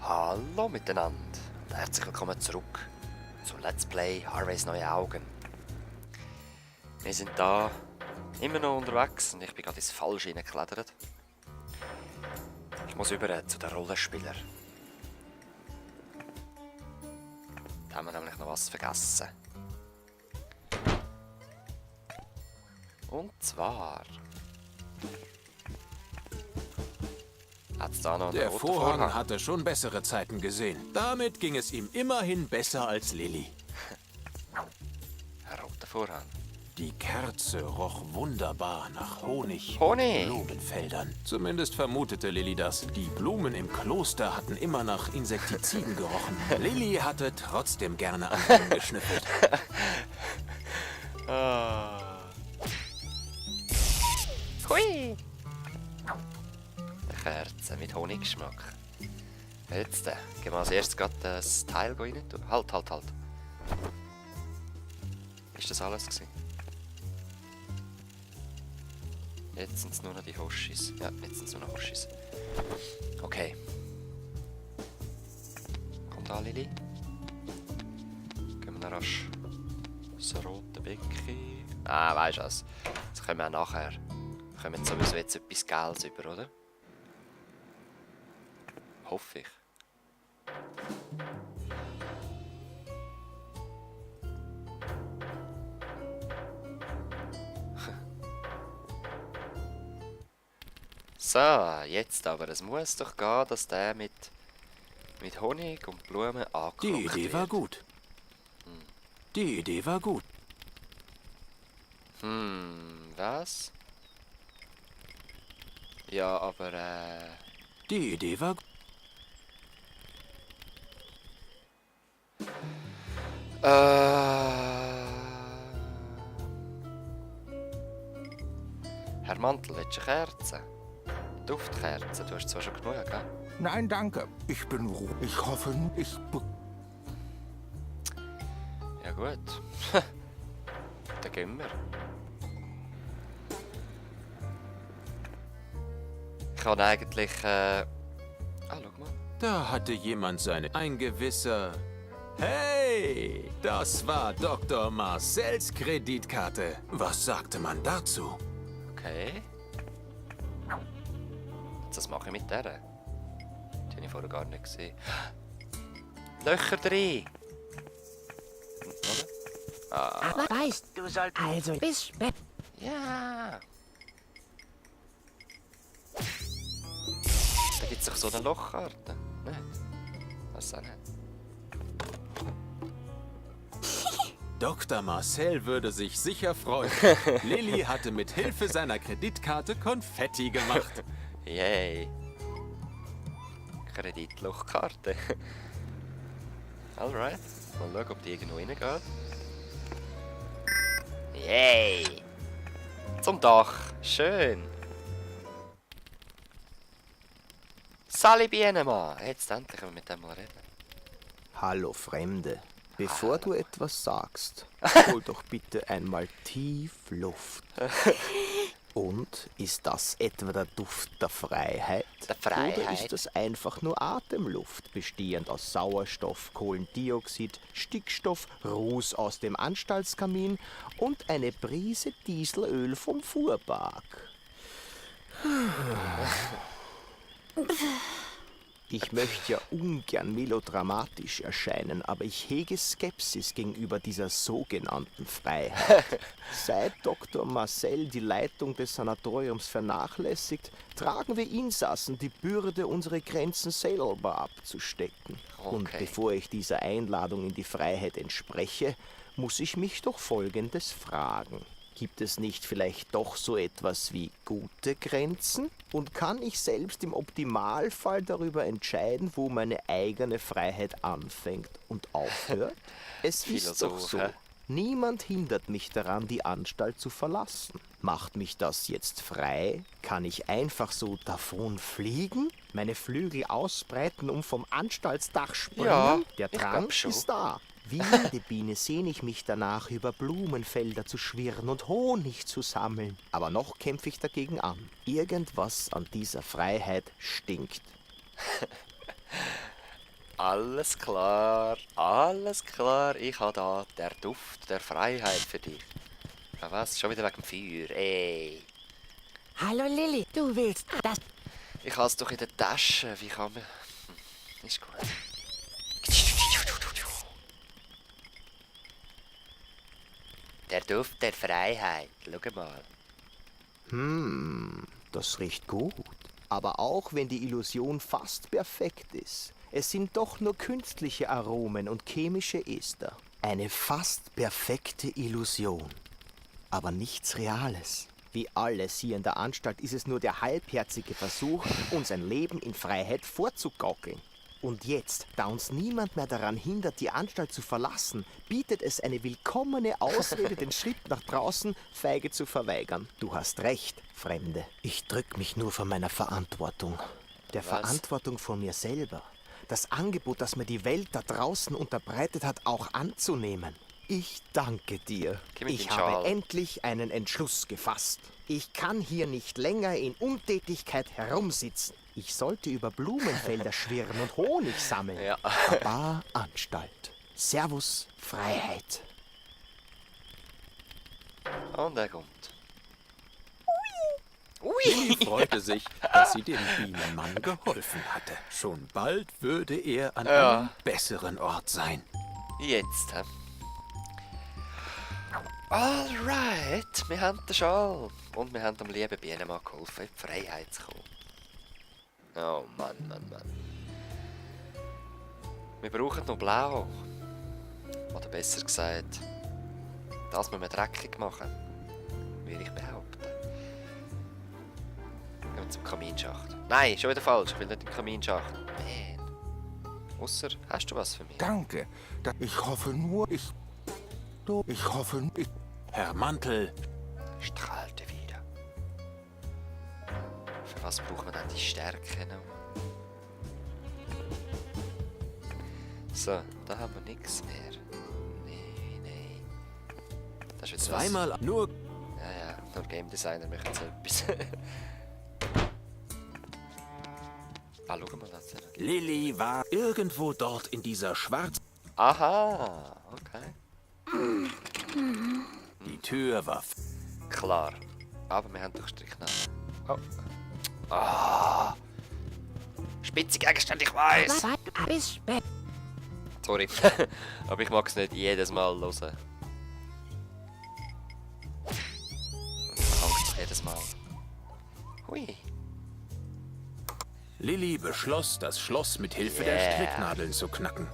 Hallo miteinander und herzlich willkommen zurück zu Let's Play Harveys neue Augen. Wir sind da immer noch unterwegs und ich bin gerade ins Falsche hineingeklettert. Ich muss über zu den Rollenspielern. Da haben wir nämlich noch was vergessen. Und zwar hat's da noch einen Der roten Vorhang hatte schon bessere Zeiten gesehen. Damit ging es ihm immerhin besser als Lilly. Ein roter Vorhang. Die Kerze roch wunderbar nach Honig Honig. und Blumenfeldern. Zumindest vermutete Lilly das. Die Blumen im Kloster hatten immer nach Insektiziden gerochen. Lilly hatte trotzdem gerne an ihnen geschnüffelt. Hui! Eine Kerze mit Honiggeschmack. Jetzt gehen wir als erstes gerade das Teil rein tun. Halt. Ist das alles gewesen? Jetzt sind es nur noch die Hoshis. Ja, jetzt sind es nur noch Hoshis. Okay. Kommt da, Lilly. Gehen wir noch rasch das rote Becken. Ah, weisst du was? Das können wir auch nachher. Wir kommen sowieso jetzt etwas Geiles über, oder? Hoffe ich. So, jetzt aber. Es muss doch gehen, dass der mit Honig und Blumen angekocht Die Idee war wird. gut. Die Idee war gut. Was? Ja, aber Die Idee war gut. Herr Mantel, willst du eine Kerze? Duftkerze, du hast zwar schon genug, gell? Nein, danke. Ich bin ruhig. Ich hoffe, Ja gut. Dann gehen wir. Ich kann eigentlich, schau mal. Da hatte jemand ein gewisser... Hey, das war Dr. Marcells Kreditkarte. Was sagte man dazu? Okay. Was mache ich mit der? Die habe ich vorher gar nicht gesehen. Löcher drin! Oder? Aber weißt du, sollst also bis Bett. Ja! Da gibt es doch so eine Lochkarte. Nicht? Weiß auch nicht. Dr. Marcel würde sich sicher freuen. Lilly hatte mit Hilfe seiner Kreditkarte Konfetti gemacht. Yay! Kreditlochkarte. Alright. Mal schauen, ob die irgendwo reingeht. Yay! Zum Dach. Schön. Sali Bienenmann. Jetzt endlich können wir mit dem mal reden. Hallo Fremde. Bevor du etwas sagst, hol doch bitte einmal tief Luft. Und ist das etwa der Duft der Freiheit? Der Freiheit? Oder ist das einfach nur Atemluft, bestehend aus Sauerstoff, Kohlendioxid, Stickstoff, Ruß aus dem Anstaltskamin und eine Prise Dieselöl vom Fuhrpark? Ich möchte ja ungern melodramatisch erscheinen, aber ich hege Skepsis gegenüber dieser sogenannten Freiheit. Seit Dr. Marcel die Leitung des Sanatoriums vernachlässigt, tragen wir Insassen die Bürde, unsere Grenzen selber abzustecken. Und Okay. bevor ich dieser Einladung in die Freiheit entspreche, muss ich mich doch Folgendes fragen. Gibt es nicht vielleicht doch so etwas wie gute Grenzen? Und kann ich selbst im Optimalfall darüber entscheiden, wo meine eigene Freiheit anfängt und aufhört? Es ist doch Philosoph, so. hä? Niemand hindert mich daran, die Anstalt zu verlassen. Macht mich das jetzt frei? Kann ich einfach so davon fliegen? Meine Flügel ausbreiten und vom Anstaltsdach springen? Ja, Der ich Drang glaub schon. ist da. Wie jede Biene sehne ich mich danach, über Blumenfelder zu schwirren und Honig zu sammeln. Aber noch kämpfe ich dagegen an. Irgendwas an dieser Freiheit stinkt. Alles klar, alles klar. Ich habe da der Duft der Freiheit für dich. Ah, was? Schon wieder wegen dem Feuer? Ey. Hallo Lilly, du willst das... Ich habe es doch in der Tasche. Wie kann man... Ist gut. Der Duft der Freiheit. Schau mal. Das riecht gut. Aber auch wenn die Illusion fast perfekt ist, es sind doch nur künstliche Aromen und chemische Ester. Eine fast perfekte Illusion. Aber nichts Reales. Wie alles hier in der Anstalt ist es nur der halbherzige Versuch, uns ein Leben in Freiheit vorzugaukeln. Und jetzt, da uns niemand mehr daran hindert, die Anstalt zu verlassen, bietet es eine willkommene Ausrede, den Schritt nach draußen feige zu verweigern. Du hast recht, Fremde. Ich drück mich nur von meiner Verantwortung. Der Verantwortung vor mir selber. Das Angebot, das mir die Welt da draußen unterbreitet hat, auch anzunehmen. Ich danke dir. Gib mir Ich den Schal. habe endlich einen Entschluss gefasst. Ich kann hier nicht länger in Untätigkeit herumsitzen. Ich sollte über Blumenfelder schwirren und Honig sammeln. Ja. Aber Anstalt. Servus, Freiheit. Und er kommt. Lilly freute sich, dass sie dem Bienenmann geholfen hatte. Schon bald würde er an einem besseren Ort sein. Jetzt, hä? Alright, wir haben den Schal. Und wir haben dem lieben Bienenmann geholfen, in die Freiheit zu kommen. Oh Mann, Mann, Mann. Wir brauchen noch Blau. Oder besser gesagt, das müssen wir dreckig machen. Würde ich behaupten. Gehen wir zum Kaminschacht. Nein, schon wieder falsch. Ich will nicht in den Kaminschacht. Man. Ausser, hast du was für mich? Danke. Ich hoffe nur, ich hoffe, Herr Mantel, Strahlte wieder. Für was braucht man dann die Stärke noch? So, da haben wir nichts mehr. Nee. Das ist jetzt zweimal nur... Was. Ja, nur Game Designer möchten so etwas. Schau mal, das ist ja... Lilly war irgendwo dort in dieser schwarzen... Aha, okay. Die Tür war... Klar. Aber wir haben doch Stricknadeln. Oh. Ah. Spitze Gegenstände, ich weiss. Bis spät. Sorry. Aber ich mag es nicht jedes Mal hören. Ich Angst jedes Mal. Hui. Lilly beschloss, das Schloss mit Hilfe der Stricknadeln zu knacken.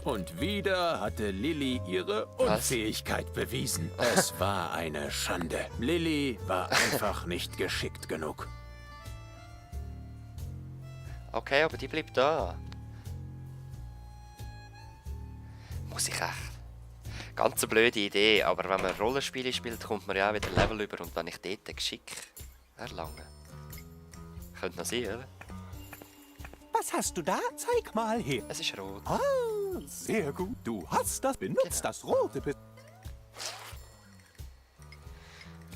Und wieder hatte Lilly ihre Unfähigkeit bewiesen. Es war eine Schande. Lilly war einfach nicht geschickt genug. Okay, aber die bleibt da. Muss ich echt. Ganz eine blöde Idee, aber wenn man Rollenspiele spielt, kommt man ja auch wieder Level über und wenn ich dort Geschick erlange. Könnte noch sein, oder? Was hast du da? Zeig mal her. Es ist rot. Ah, sehr gut. Du hast das benutzt, das rote.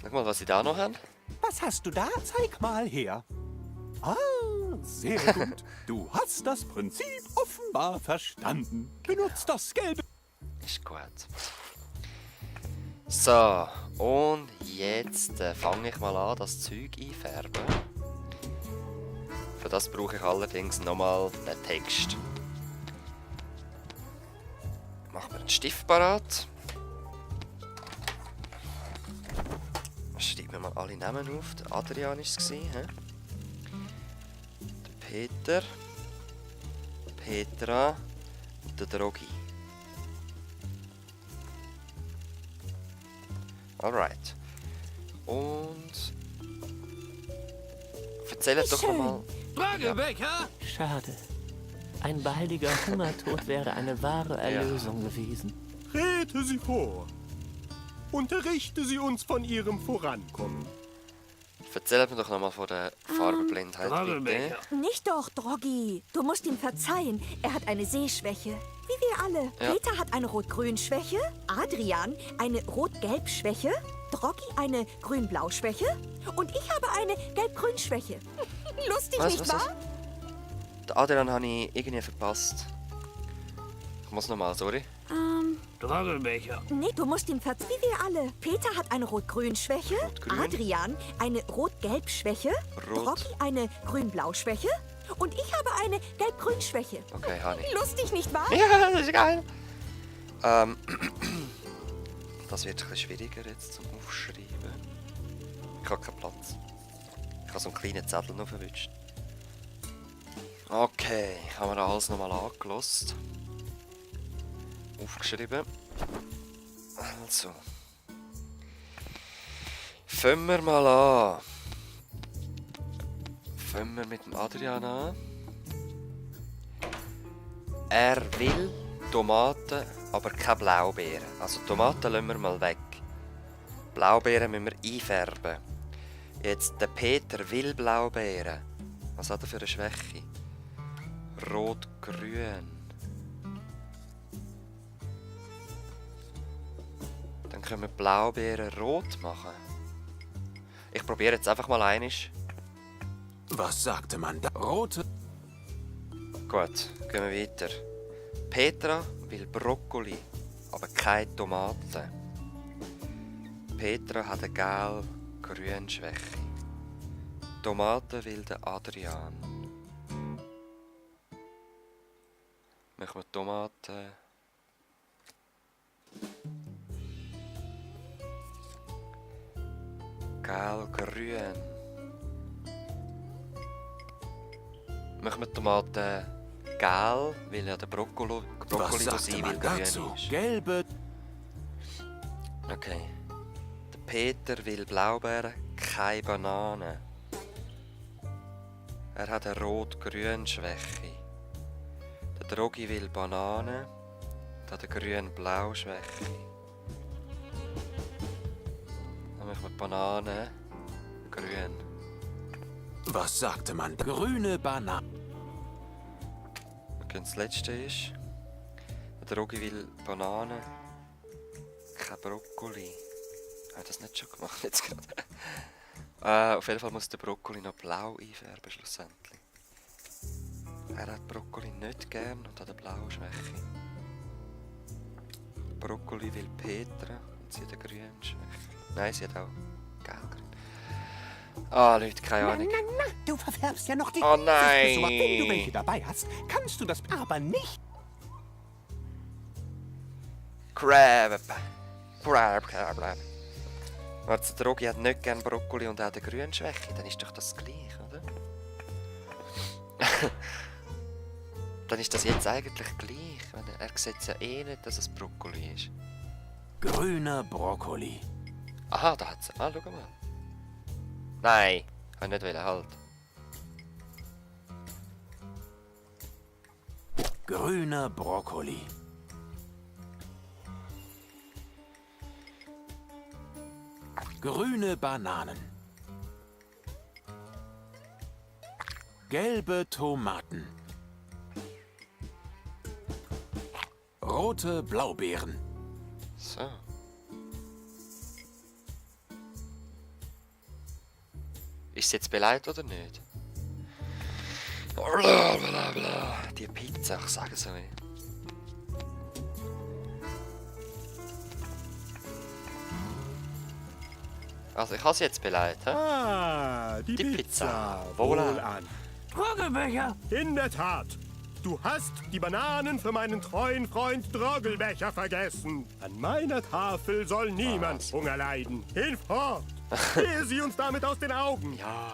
Schau mal, was sie da noch haben. Was hast du da? Zeig mal her. Ah, sehr gut. Du hast das Prinzip offenbar verstanden. Benutzt das gelbe. Ist gut. So, und jetzt fange ich mal an, das Zeug einfärben. Für das brauche ich allerdings nochmal den Text. Machen wir einen Stift parat. Schreiben wir mal alle Namen auf. Der Adrian war es. Der Peter. Petra. Und der Drogi. Alright. Und... Erzählt doch nochmal... Fragebecher! Schade. Ein baldiger Hungertod wäre eine wahre Erlösung gewesen. trete sie vor. Unterrichte sie uns von ihrem Vorankommen. Erzählt mir doch nochmal von der Farbenblindheit, bitte. Nicht doch, Droggi. Du musst ihm verzeihen. Er hat eine Sehschwäche. Wie wir alle. Ja. Peter hat eine Rot-Grün-Schwäche. Adrian eine Rot-Gelb-Schwäche. Droggi eine Grün-Blau-Schwäche. Und ich habe eine Gelb-Grün-Schwäche. Lustig, nicht wahr? Den Adrian habe ich irgendwie verpasst. Ich muss nochmal, sorry. Drogelbecher. Nee, du musst ihn verziehen wie wir alle. Peter hat eine Rot-Grün-Schwäche. Rot-Grün. Adrian eine Rot-Gelb-Schwäche. Rot. Rocky eine Grün-Blau-Schwäche. Und ich habe eine Gelb-Grün-Schwäche. Okay, Hani. Lustig, nicht wahr? Ja, das ist geil. Das wird ein bisschen schwieriger jetzt zum Aufschreiben. Ich habe keinen Platz. Ich habe so einen kleinen Zettel noch verwünscht. Okay, haben wir alles nochmal angelost. Aufgeschrieben. Also. Fangen wir mal an. Fangen wir mit dem Adrian an. Er will Tomaten, aber keine Blaubeeren. Also Tomaten lassen wir mal weg. Blaubeeren müssen wir einfärben. Jetzt der Peter will Blaubeeren. Was hat er für eine Schwäche? Rot-Grün. Dann können wir Blaubeeren rot machen. Ich probiere jetzt einfach mal einisch. Was sagte man da? Rote. Gut, gehen wir weiter. Petra will Brokkoli, aber keine Tomaten. Petra hat eine gelb-grüne Schwäche. Tomaten will der Adrian. Machen wir Tomaten. Gelb-grün. Machen wir Tomaten gelb, weil ja der Brokkoli Was so sagte sein will, man grün dazu? ist. Gelbe. Okay. Der Peter will Blaubeeren, keine Bananen. Er hat eine rot-grün Schwäche. Der Drogi will Bananen, der hat eine grün-blau Schwäche. Dann machen wir Bananen, grün. Was sagte man? Grüne Banane. Okay, das letzte ist, der Drogi will Bananen, kein Brokkoli. Habe ich das nicht schon gemacht jetzt gerade? Auf jeden Fall muss der Brokkoli noch blau einfärben schlussendlich. Er hat Brokkoli nicht gern und hat eine blaue Schwäche. Brokkoli will Petra und sie hat eine grüne Schwäche. Nein, sie hat auch gelb-grün. Ah, Leute, keine Ahnung. Na, du verfärbst ja noch die Oh Frisur. nein! Wenn du welche dabei hast, kannst du das aber nicht. Crab. Warte, der Drogi hat nicht gern Brokkoli und er hat eine grüne Schwäche. Dann ist doch das gleich, oder? Dann ist das jetzt eigentlich gleich. Er sieht ja eh nicht, dass es Brokkoli ist. Grüner Brokkoli. Aha, da hat es. Ah, schau mal. Nein, ich nicht wollen, halt. Grüner Brokkoli. Grüne Bananen. Gelbe Tomaten. Rote Blaubeeren. So. Ist es jetzt beleidigt oder nicht? Blablabla. Die Pizza, ich sage es euch. Also ich habe sie jetzt beleidigt, hä? Ah, die, Die Pizza. Pizza. Wohlan. Wohlan. Drogelbecher. In der Tat. Du hast die Bananen für meinen treuen Freund Drogelbecher vergessen. An meiner Tafel soll niemand Hunger leiden. Hinfort! Sehe sie uns damit aus den Augen. Ja.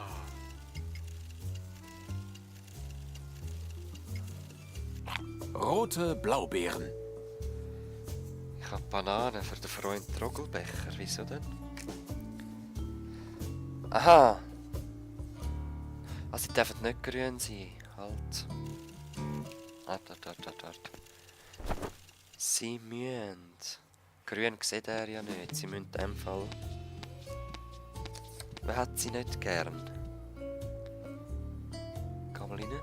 Rote Blaubeeren. Ich habe Bananen für den Freund Drogelbecher. Wieso denn? Aha. Also, die dürfen nicht grün sein. Halt. Warte. Sie müssen. Grün sieht er ja nicht. Sie müssen in dem Fall. Wer hat sie nicht gern? Geh mal rein.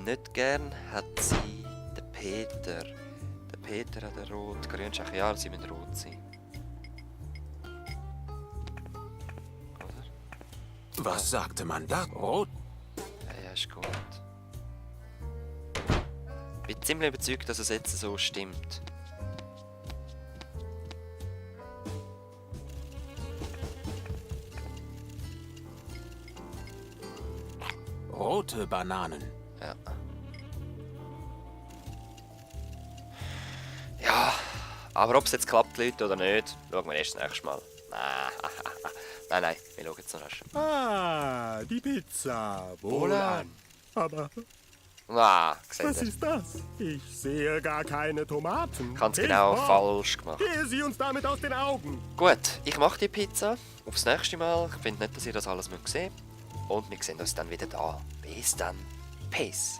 Nicht gern hat sie den Peter. Der Peter hat eine rot-grün Schwäche. Ja, sie müssen rot sein. Oder? Was sagte man da? Rot. Ja, ist gut. Ich bin ziemlich überzeugt, dass es jetzt so stimmt. Rote Bananen. Ja. Ja, aber ob es jetzt klappt, Leute, oder nicht, schauen wir erst das nächste Mal. Nein, wir schauen jetzt noch erst. Ah, die Pizza. Wohlan. Aber Seht was ihr? ist das? Ich sehe gar keine Tomaten. Ganz genau Hilfe! falsch gemacht. Gehe sie uns damit aus den Augen. Gut, ich mache die Pizza. Aufs nächste Mal. Ich finde nicht, dass ihr das alles sehen müsst. Und wir sehen uns dann wieder da. Bis dann. Peace.